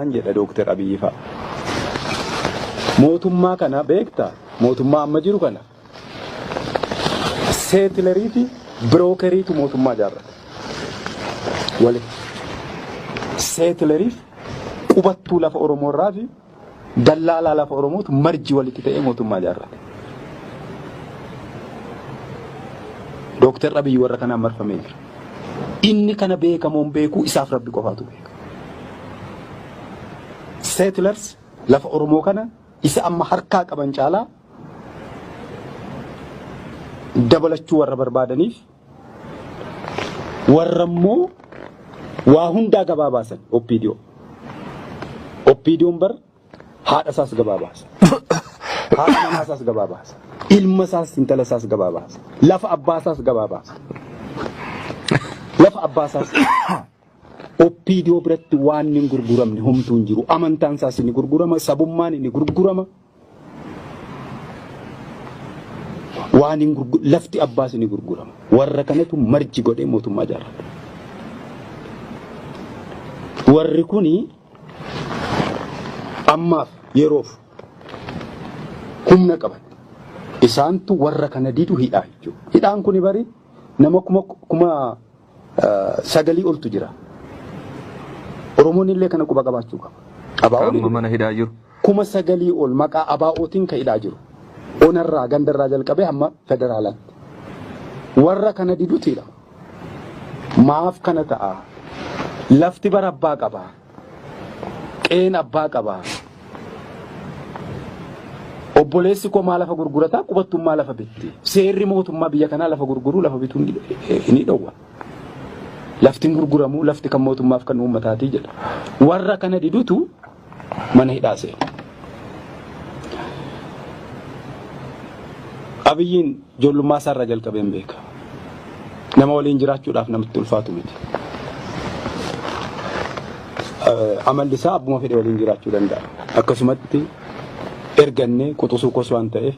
Jedha Dooktar Abiyyi fa'a. Mootummaa kana beektaa? Mootummaa amma jiru kana seetlerii fi birookeriitu mootummaa ijaarrate. Walitti. Seetleriif qubattuu lafa Oromoo irraa fi dallaalaa lafa Oromootu marji walitti ta'ee mootummaa ijaarrate. Dooktar Abiyyi warra kanaan marfamee jira. Inni kana beekamoon beekuu isaaf Rabbi qofaatu beeka. Settlers lafa Oromoo kana isa amma harkaa qaban caalaa dabalachuu warra barbaadaniif warra immoo waa hundaa gabaa baasan OPDO. OPDOn bar haadha isaas gabaa baasa. Haadha manaa isaas gabaa baasa. Ilma isaas intala isaas gabaa baasa. Lafa abbaa isaas gabaa baasa. Lafa abbaa isaas OPDO biratti waan hin gurguramne homtuu hin jiru. Amantaan isaas ni gurgurama, sabummaan ni gurgurama. Waan hin gurgu lafti abbaas ni gurgurama. Warra kanatu marji godhee mootummaa ijaarrata. Warri kuni ammaaf yeroof humna qaban. Isaantu warra kana didu hidhaa jechuudha. Hidhaan kuni bari nama 9000 oltu jira. Oromoon illee kana quba qabaachuu qaba. ABO'n Amma mana hidhaa jiru. 9000 ol maqaa ABO'tiin kan hidhaa jiru. Onarraa gandarraa jalqabee hamma federaalaatti. Warra kana didutu hidhama. Maaf kana ta'a? Lafti bara abbaa qaba. Qe'een abbaa qaba. Obboleessi koo maa lafa gurgurataa qubattummaa lafa bitti. Seerri mootummaa biyya kanaa lafa gurguruu lafa bituu ni dhowwa. Lafti hin gurguramuu lafti kan mootummaaf kan uummataatii jedha. Warra kana didutu mana hidhaa seena. Abiyyiin ijoollummaa isaarraa jalqabeen beeka. Nama waliin jiraachuudhaaf namatti ulfaatu miti. Amalli isaa abbuma fedhe waliin jiraachuu danda'a. Akkasumatti ergannee quxusuu koos waan ta'eef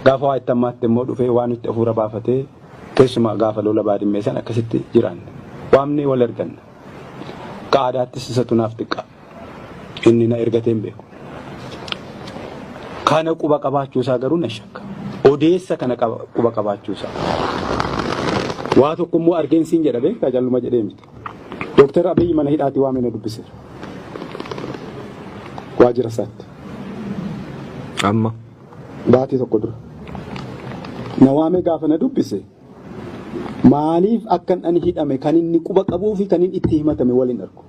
gaafa waa itti ammaatte immoo dhufee waan itti hafuura baafatee keessumaa gaafa lola baadimmee san akkasitti jiraanne. Waamnee wal erganna. Akka aadaattis isatu naaf xiqqaa. Inni na ergatee hin beeku. Kana quba qabaachuu isaa garuu na shakka. Odeessa kana quba qabaachuu isaa. Waa tokko immoo argeen siin jedha beektaa calluma jedhee miti. Dooktar Abiyyi mana hidhaatii waamee na dubbiseera. Waajjira isaatti. Amma. Baatii tokko dura. Na waamee gaafa na dubbise maaliif akkan ani hidhame kan inni quba qabuu fi kan inni itti himatame wal hin argu.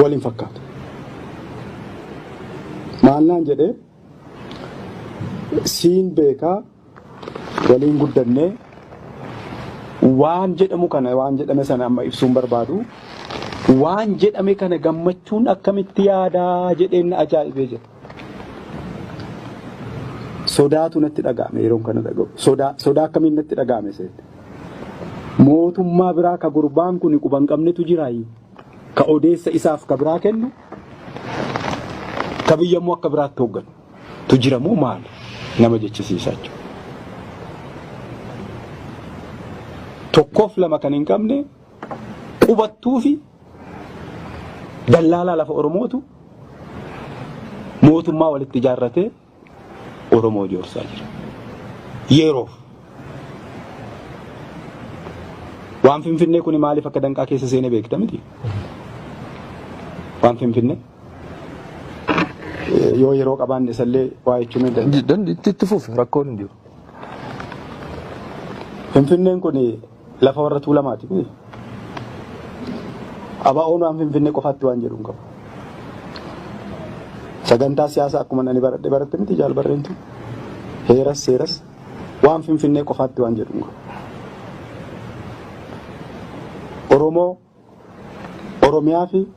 Wal hin fakkaatu. Maal naan jedhee siin beekaa waliin guddannee waan jedhamu kana waan jedhame sana amma ibsuun barbaadu waan jedhame kana gammachuun akkamitti yaadaa jedheen na ajaa'ibee jira. Sodaatu natti dhaga'ame yeroon kana dhaga'u. Sodaa sodaa akkamiin natti dhaga'ame seete. Mootummaa biraa ka gurbaan kun quba hin qabnetu jiraayi. Ka odeessa isaaf ka biraa kennu ka biyya immoo akka biraatti hoogganu tu jira moo maali nama jechisiisa jechuudha. Tokkoof lama kan hin qabne qubattuu fi dallaalaa lafa Oromootu mootummaa walitti ijaarratee Oromoo joorsaa jira. Yeroof. Waan Finfinnee kun maaliif akka danqaa keessa seene beekta miti? Waan Finfinnee. Yoo yeroo qabaanne isallee waa jechuun ni danda'a. Itti fufi rakkoon hin jiru. Finfinneen kun lafa warra Tuulamaati miti? ABO'n waan Finfinnee qofaatti waan jedhu hin qabu. Sagantaa siyaasaa akkuma ani baradhe baratte miti jaal barreentu. Heeras seeras waan Finfinnee qofaatti waan jedhu hin qabu. Oromoo, Oromiyaa fi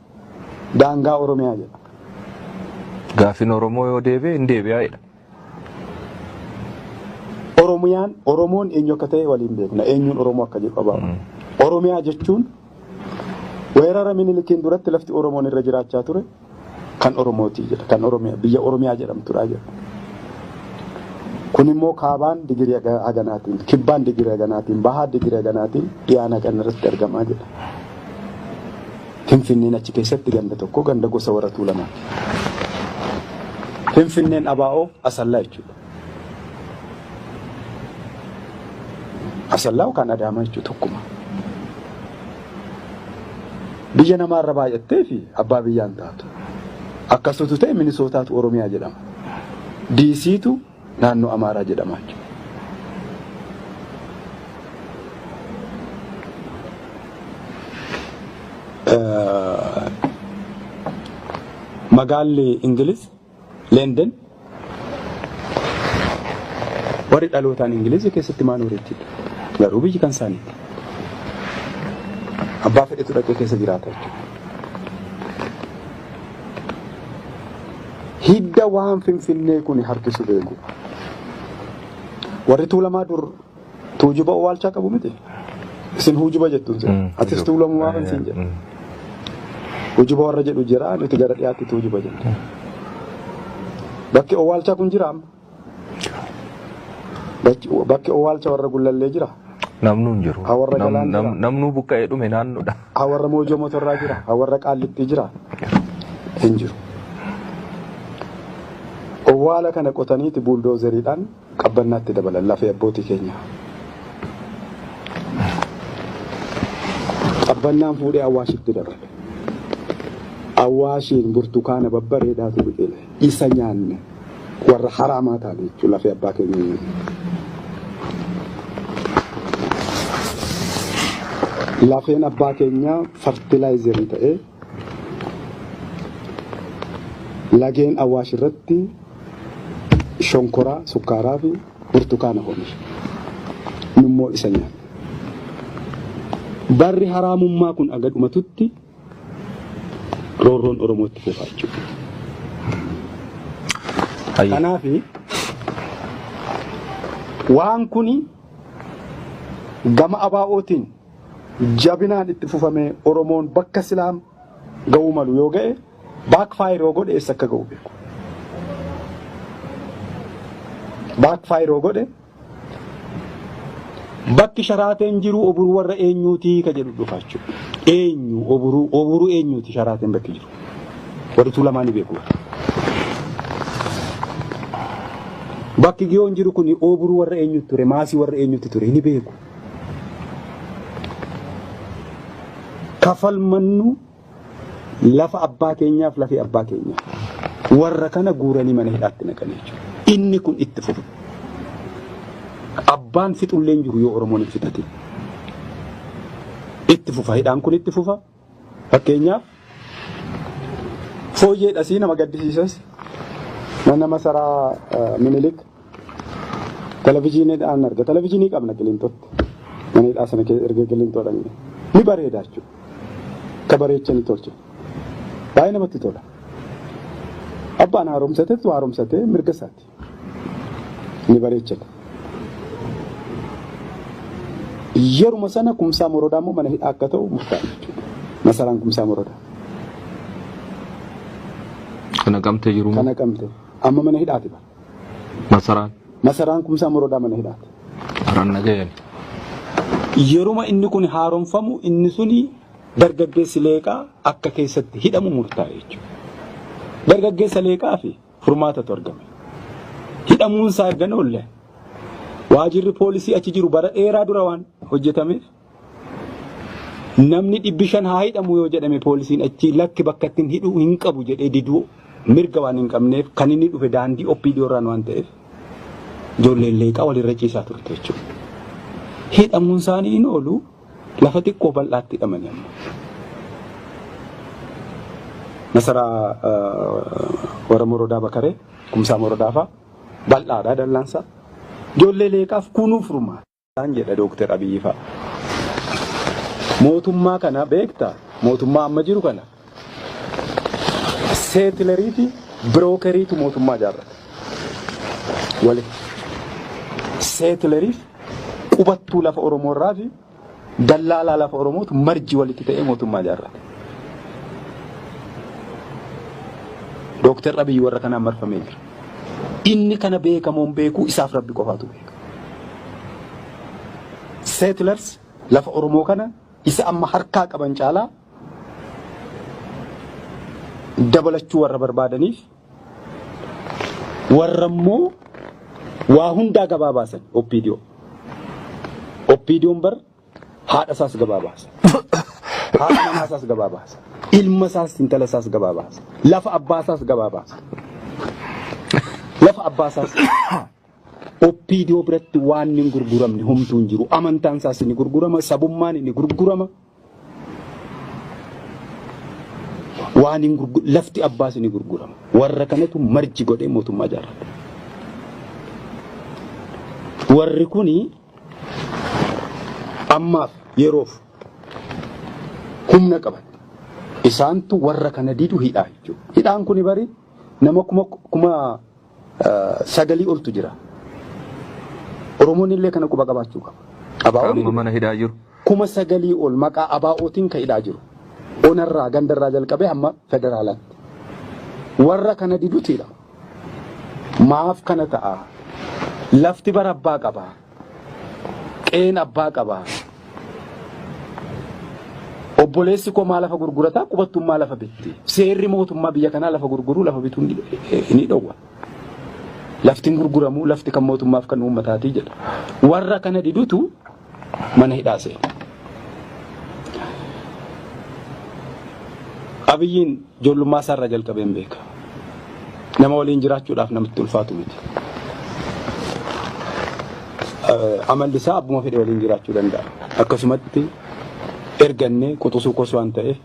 daangaa Oromiyaa jedha. Gaaffiin Oromoo yoo deebi'e hin deebi'aa jedha. Oromiyaan Oromoon eenyu akka ta'e waliin beekna. Eenyuun Oromoo akka jedhu abaa'u. Oromiyaa jechuun weerara Minilikiin duratti lafti Oromoon irra jiraachaa ture kan Oromooti jedha. Kan Oromiyaa biyya Oromiyaa jedhamtudha jedha. Kun immoo kaabaan digirii haganaatiin, kibbaan digirii haganaatiin, bahaa digirii haganaatiin dhiyaan hagan irratti argamaa jedha. Finfinneen achi keessatti ganda tokko, ganda gosa warra Tuulamaati. Finfinneen ABO Asallaa jechuudha. Asallaa yookaan Adaamaa jechuudha tokkuma. Biyya namaarra baay'attee fi abbaa biyyaan taatu. Akkasutu ta'e Minisootaatu Oromiyaa jedhama. DCtu naannoo Amaaraa jedhama jechuudha. Magaalli Ingiliz London warri dhalootaan Ingilizii keessatti maan horiittidha. Garuu biyyi kan isaaniiti. Abbaa fedhetu dhaqee keessa jiraata jechuudha. Hidda waan Finfinnee kun harkisu beeku. Warri Tuulamaa dur tuujuba owwaalchaa qabu miti. Isin huujuba jettuun seera. Atis Tuulamumaa kan siin jedha. Huujuba warra jedhu jira, nuti gara dhiyaatti tuujuba jenna. Bakki owwaalchaa kun jira amma. Bakki owwaalcha warra Gullallee jira. Namnuu hin jiru. Ha warra Galaan jira. Namnuu buqqa'ee dhume naannoodha. Ha warra Moojoo Motorraa jira. Ha warra Qaallittii jira. Hin jiru. Owwaala kana qotaniiti buuldoozeriidhaan qabbannaatti dabalan lafee abbootii keenyaa. Qabbannaan fuudhee Awwaashitti dabale. Awwaashiin burtukaana babbareedaatu biqile. Isa nyaanne, warra haraamaa taane jechuun lafee abbaa keenya nyaanne. Lafeen abbaa keenyaa fertilaayizerii ta'ee lageen Awaash irratti shonkoraa, sukkaaraa fi burtukaana oomisha. Nummoo isa nyaanna. Barri haraamummaa kun aga dhumatutti roorroon Oromootti fufaa jechuudha. Kanaaf waan kuni gama ABO'tiin jabinaan itti fufamee Oromoon bakka silaam ga'uu malu yoo ga'e, backfire yoo godhe eessa akka ga'u beeku. Backfire yoo godhe bakki sharaateen jiru oburuu warra eenyuutii ka jedhu dhufa jechuudha. Eenyu oburuu eenyuuti sharaateen bakki jiru? Warri Tuulamaa ni beeku. Bakki Giyoon jiru kun oburuu warra eenyuuti ture? Maasii warra eenyuuti ture? Ni beeku. Kafalmannu lafa abbaa keenyaaf lafee abbaa keenyaa. Warra kana guuranii mana hidhaatti naqanii jechuudha. Inni kun itti fufa. Abbaan fixullee hin jiru yoo Oromoon hin fixatin. Itti fufa, hidhaan kun itti fufa. Fakkeenyaaf fooyyeedhasii nama gaddisiisas mana masaraa Minilik televizyiiniidhaan arga. Televizyiinii qabna Qiliinxootti. Mana hidhaa sana erga Qiliinxoo dhaqne. Ni bareeda jechuudha. Akka bareechanii tolche. Baay'ee namatti tola. Abbaan haaromsatetu haaromsatee mirga isaati. Ni bareechate. Yeruma sana Kumsaa Morodaa immoo mana hidhaa akka ta'u murtaa'e jechuudha. Masaraan Kumsaa Morodaa. Kan Naqamtee jiru Kan Naqamte. Amma mana hidhaati bara. Masaraan. Masaraan Kumsaa Morodaa mana hidhaati. Haran nagayani. Yeruma inni kun haaromfamu inni suni dargaggeessi Leeqaa akka keessatti hidhamu murtaa'e jechuudha. Dargaggeessa Leeqaa fi furmaatatu argame. Hidhamuun isaa erga hin oolle waajirri poolisii achi jiru bara dheeraa dura waan hojjetameef namni 500 haa hidhamu yoo jedhame poolisiin achi lakki bakka ittiin hidhuu hin qabu jedhee diduu mirga waan hin qabneef, kan inni dhufe daandii OPDO irraan waan ta'eef ijoolleen Leeqaa walirra ciisaa turte jechuudha. Hidhamuun isaanii hin oolu, lafa xiqqoo bal'aatti hidhamanii amma. Masaraa warra Morodaa Bakaree, Kumsaa Morodaa fa'a bal'aadha dallaansaa. Ijoollee Leeqaaf kunuu furmaata. Jedha Dooktar Abiyyi fa'a. Mootummaa kana beekta, mootummaa amma jiru kana seetlerii fi birookeriitu mootummaa ijaarrata. Walitti. Seetleriif qubattuu lafa Oromoo irraa fi dallaalaa lafa Oromootu marji walitti ta'ee mootummaa ijaarrata. Dooktar Abiyyi warra kanaan marfamee jira. Inni kana beekamoon beekuu isaaf Rabbi qofaatu beeka. Settlers lafa Oromoo kana isa amma harkaa qaban caalaa Dabalachuu warra barbaadaniif warra immoo waa hundaa gabaa baasan OPDO. OPDOn bar haadha isaas gabaa baasa. Haadha manaa isaas gabaa baasa. Ilma isaas intala isaas gabaa baasa. Lafa abbaa isaas gabaa baasa. Lafa abbaa isaas OPDO biratti waan hin gurguramne homtuu hin jiru. Amantaan isaas ni gurgurama, sabummaan ni gurgurama. Waan hin gurgu lafti abbaas ni gurgurama. Warra kanatu marji godhee mootummaa ijaarrata. Warri kuni ammaaf yeroof humna qaban. Isaantu warra kana didu hidhaa jechuudha. Hidhaan kuni bari nama 9000 oltu jira. Oromoon illee kana quba qabaachuu qaba. ABO'n Amma mana hidhaa jiru. 9000 ol maqaa ABO'tiin kan hidhaa jiru. Onarraa gandarraa jalqabee hamma federaalaatti. Warra kana didutu hidhama. Maaf kana ta'a? Lafti bara abbaa qaba. Qeen abbaa qaba. Obboleessi koo maa lafa gurgurataa qubattummaa lafa bitti. Seerri mootummaa biyya kanaa lafa gurguruu lafa bituu ni dhowwa. Lafti hin gurguramuu lafti kan mootummaaf kan uummataatii jedha. Warra kana didutu mana hidhaa seena. Abiyyiin ijoollummaa isaarraa jalqabeen beeka. Nama waliin jiraachuudhaaf namatti ulfaatu miti. Amalli isaa abbuma fedhe waliin jiraachuu danda'a. Akkasumatti ergannee quxisuu koos waan ta'eef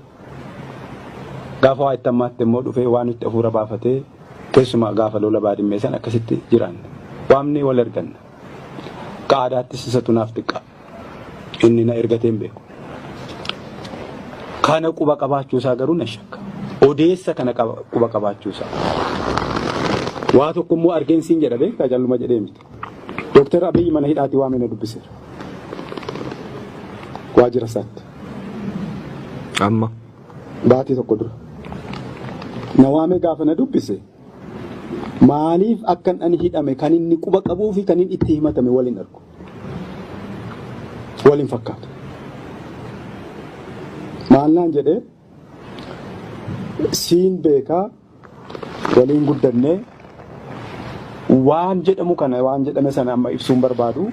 gaafa waa itti hammaatte immoo dhufee waan itti hafuura baafatee keessumaa gaafa lola baadimmee san akkasitti jiraanne. Waamnee wal erganna. Akka aadaattis isatu naaf xiqqaa. Inni na ergatee hin beeku. Kana quba qabaachuu isaa garuu na shakka. Odeessa kana quba qabaachuu isaa. Waa tokko immoo argeen siin jedha beektaa calluma jedhee miti. Dooktar Abiyyi mana hidhaatii waamee na dubbiseera. Waajjira isaatti. Amma. Baatii tokko dura. Na waamee gaafa na dubbise maaliif akkan ani hidhame kan inni quba qabuu fi kan inni itti himatame wal hin argu. Wal hin fakkaatu. Maal naan jedhee siin beekaa waliin guddannee waan jedhamu kana waan jedhame sana amma ibsuun barbaadu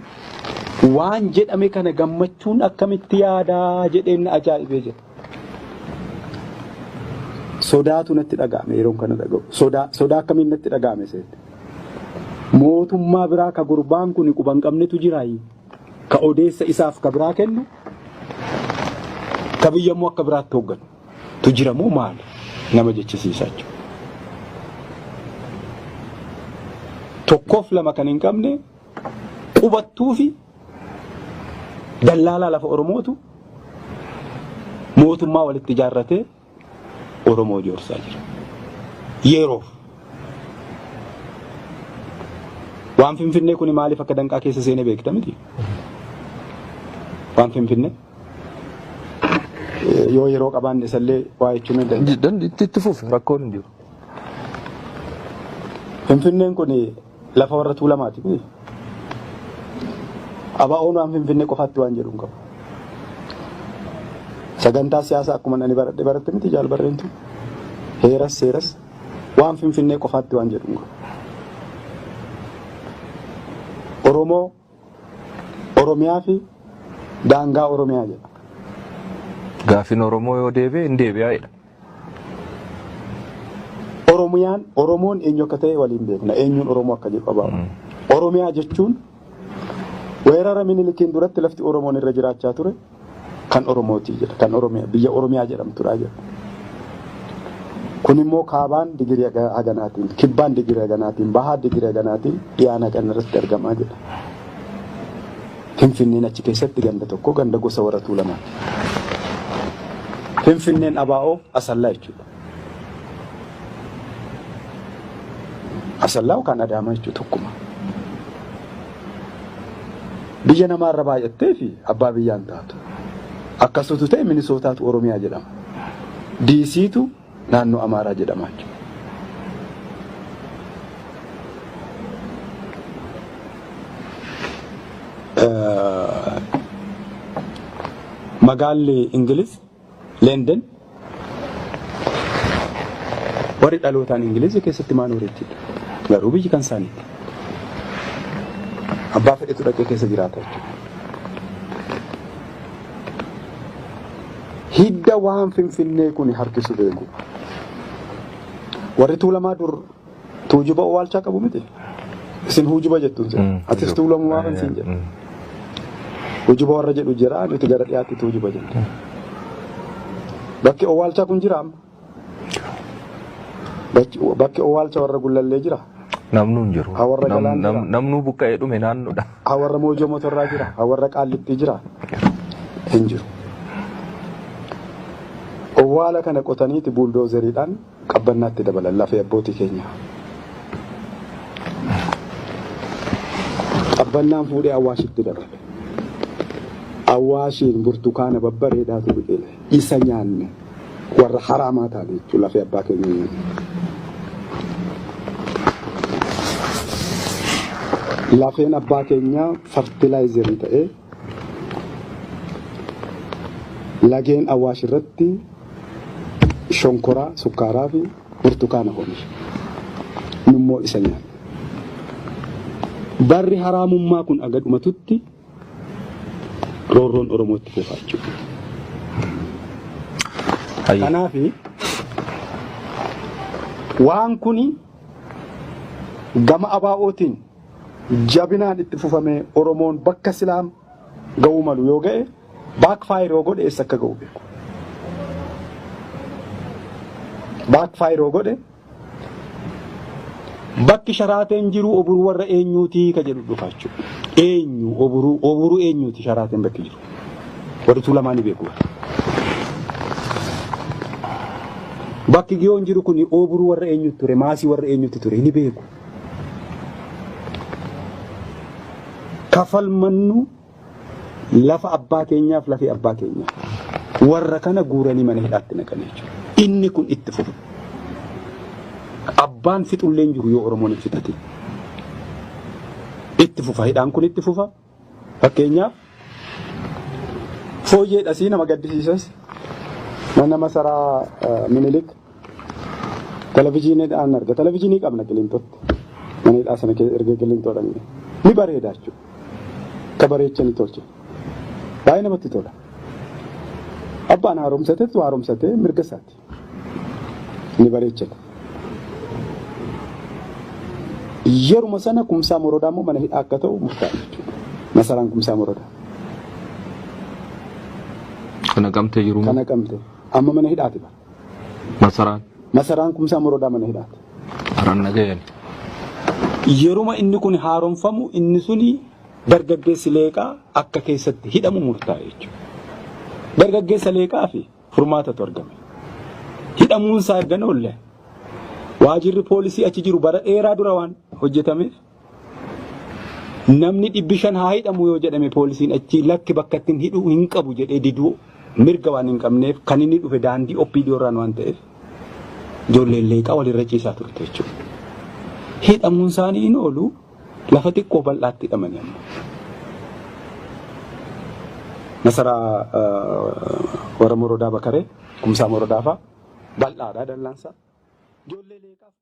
waan jedhame kana gammachuun akkamitti yaadaa jedheen na ajaa'ibee jedha. Sodaatu natti dhaga'ame yeroon kana dhaga'u. Sodaa sodaa akkamiin natti dhaga'ame seete. Mootummaa biraa ka gurbaan kun quba hin qabnetu jiraayi. Ka odeessa isaaf ka biraa kennu ka biyya immoo akka biraatti hoogganu tu jira moo maali nama jechisiisa jechuudha. Tokkoof lama kan hin qabne qubattuu fi dallaalaa lafa Oromootu mootummaa walitti ijaarratee Oromoo joorsaa jira. Yeroof. Waan Finfinnee kun maaliif akka danqaa keessa seenee beekta miti? Waan Finfinnee. Yoo yeroo qabaanne isallee waa jechuun ni danda'a. Itti fufi rakkoon hin jiru. Finfinneen kun lafa warra Tuulamaati miti? ABO'n waan Finfinnee qofaatti waan jedhu hin qabu. Sagantaa siyaasaa akkuma ani baradhe baratte miti jaal barreentu. Heeras seeras waan Finfinnee qofaatti waan jedhu hin qabu. Oromoo, Oromiyaa fi daangaa Oromiyaa jedha. Gaaffiin Oromoo yoo deebi'e hin deebi'aa jedha. Oromiyaan Oromoon eenyu akka ta'e waliin beekna. Eenyuun Oromoo akka jedhu qabaama. Oromiyaa jechuun weerara Minilikiin duratti lafti Oromoon irra jiraachaa ture kan Oromooti jedha. Kan Oromiyaa biyya Oromiyaa jedhamtudha jedha. Kun immoo kaabaan digirii haganaatiin, kibbaan digirii haganaatiin, bahaa digirii haganaatiin dhiyaan hagan irratti argamaa jedha. Finfinneen achi keessatti ganda tokko ganda gosa warra Tuulamaati. Finfinneen ABO Asallaa jechuudha. Asallaa yookaan Adaamaa jechuudha tokkuma. Biyya namaarra baay'attee fi abbaa biyyaan taatu. Akkasutu ta'e Minisootaatu Oromiyaa jedhama. DCtu naannoo Amaaraa jedhama jechuudha. Magaalli Ingiliz London Warri dhalootaan Ingilizii keessatti maanooriittidha. Garuu biyyi kan isaaniiti. Abbaa fedhetu dhaqee keessa jiraata jechuudha. Hidda waan Finfinnee kun harkisu beeku. Warri Tuulamaa dur tuujuba owwaalchaa qabu miti. Isin huujuba jettuun se'a. Atis Tuulamumaa kan siin jedha. Huujuba warra jedhu jira, nuti gara dhiyaatti tuujuba jenna. Bakki owwaalchaa kun jira amma. Bakki owwaalcha warra Gullallee jira. Namnuu hin jiru. Haa warra Galaan jira. Namnuu buqqa'ee dhume naannoodha. Haa warra Moojoo Motorraa jira. Haa warra Qaallittii jira. Hin jiru. Owwaala kana qotaniiti buuldoozeriidhaan qabbannaatti dabalan lafee abbootii keenyaa. Qabbannaan fuudhee Awwaashitti dabale. Awwaashiin burtukaana babbareedaatu biqile. Isa nyaanne warra haraamaa taane jechuudha lafee abbaa keenya nyaanne. Lafeen abbaa keenyaa fertilaayizerii ta'ee lageen Awaash irratti shonkoraa, sukkaaraa fi burtukaana oomisha. Nummoo isa nyaanna. Barri haraamummaa kun aga dhumatutti roorroon Oromoo itti fufaa jechuudha. Kanaaf waan kuni gama ABO'tiin jabinaan itti fufamee Oromoon bakka silaam ga'uu malu yoo ga'e, backfire yoo godhe eessa akka ga'u beeku. Backfire yoo godhe bakki sharaateen jiru oburuu warra eenyuutii ka jedhu dhufa jechuudha. Eenyu oburuu eenyuuti sharaateen bakki jiru? Warri Tuulamaa ni beeku. Bakki giyoon jiru kun oburuu warra eenyuutti ture, maasii warra eenyuutti ture ni beeku. Kafalmannu lafa abbaa keenyaaf lafee abbaa keenyaa. Warra kana guuranii mana hidhaatti naqan jechuudha. Inni kun itti fufa. Abbaan fixullee hin jiru yoo Oromoon hin fixatin. Itti fufa, hidhaan kun itti fufa. Fakkeenyaaf fooyyeedhasii nama gaddisiisas mana masaraa Minilik televizyiiniidhaan arga. Televizyiinii qabna Qiliinxootti. Mana hidhaa sana erga Qiliinxoo dhaqne. Ni bareeda jechuudha. Akka bareechanii tolche. Baay'ee namatti tola. Abbaan haaromsatetu haaromsatee mirga isaati. Ni bareechate. Yeruma sana Kumsaa Morodaa immoo mana hidhaa akka ta'u murtaa'e jechuudha. Masaraan Kumsaa Morodaa. Kan Naqamtee jiru Kan Naqamte. Amma mana hidhaati bara. Masaraan. Masaraan Kumsaa Morodaa mana hidhaati. Haran nagayani. Yeruma inni kun haaromfamu inni suni dargaggeessi Leeqaa akka keessatti hidhamu murtaa'e jechuudha. Dargaggeessa Leeqaa fi furmaatatu argame. Hidhamuun isaa erga hin oolle waajirri poolisii achi jiru bara dheeraa dura waan hojjetameef namni 500 haa hidhamu yoo jedhame poolisiin achi lakki bakka ittiin hidhuu hin qabu jedhee diduu mirga waan hin qabneef, kan inni dhufe daandii OPDO irraan waan ta'eef ijoolleen Leeqaa walirra ciisaa turte jechuudha. Hidhamuun isaanii hin oolu, lafa xiqqoo bal'aatti hidhamanii amma. Masaraa warra Morodaa Bakaree, Kumsaa Morodaa fa'a bal'aadha dallaansaa. Ijoollee Leeqaaf.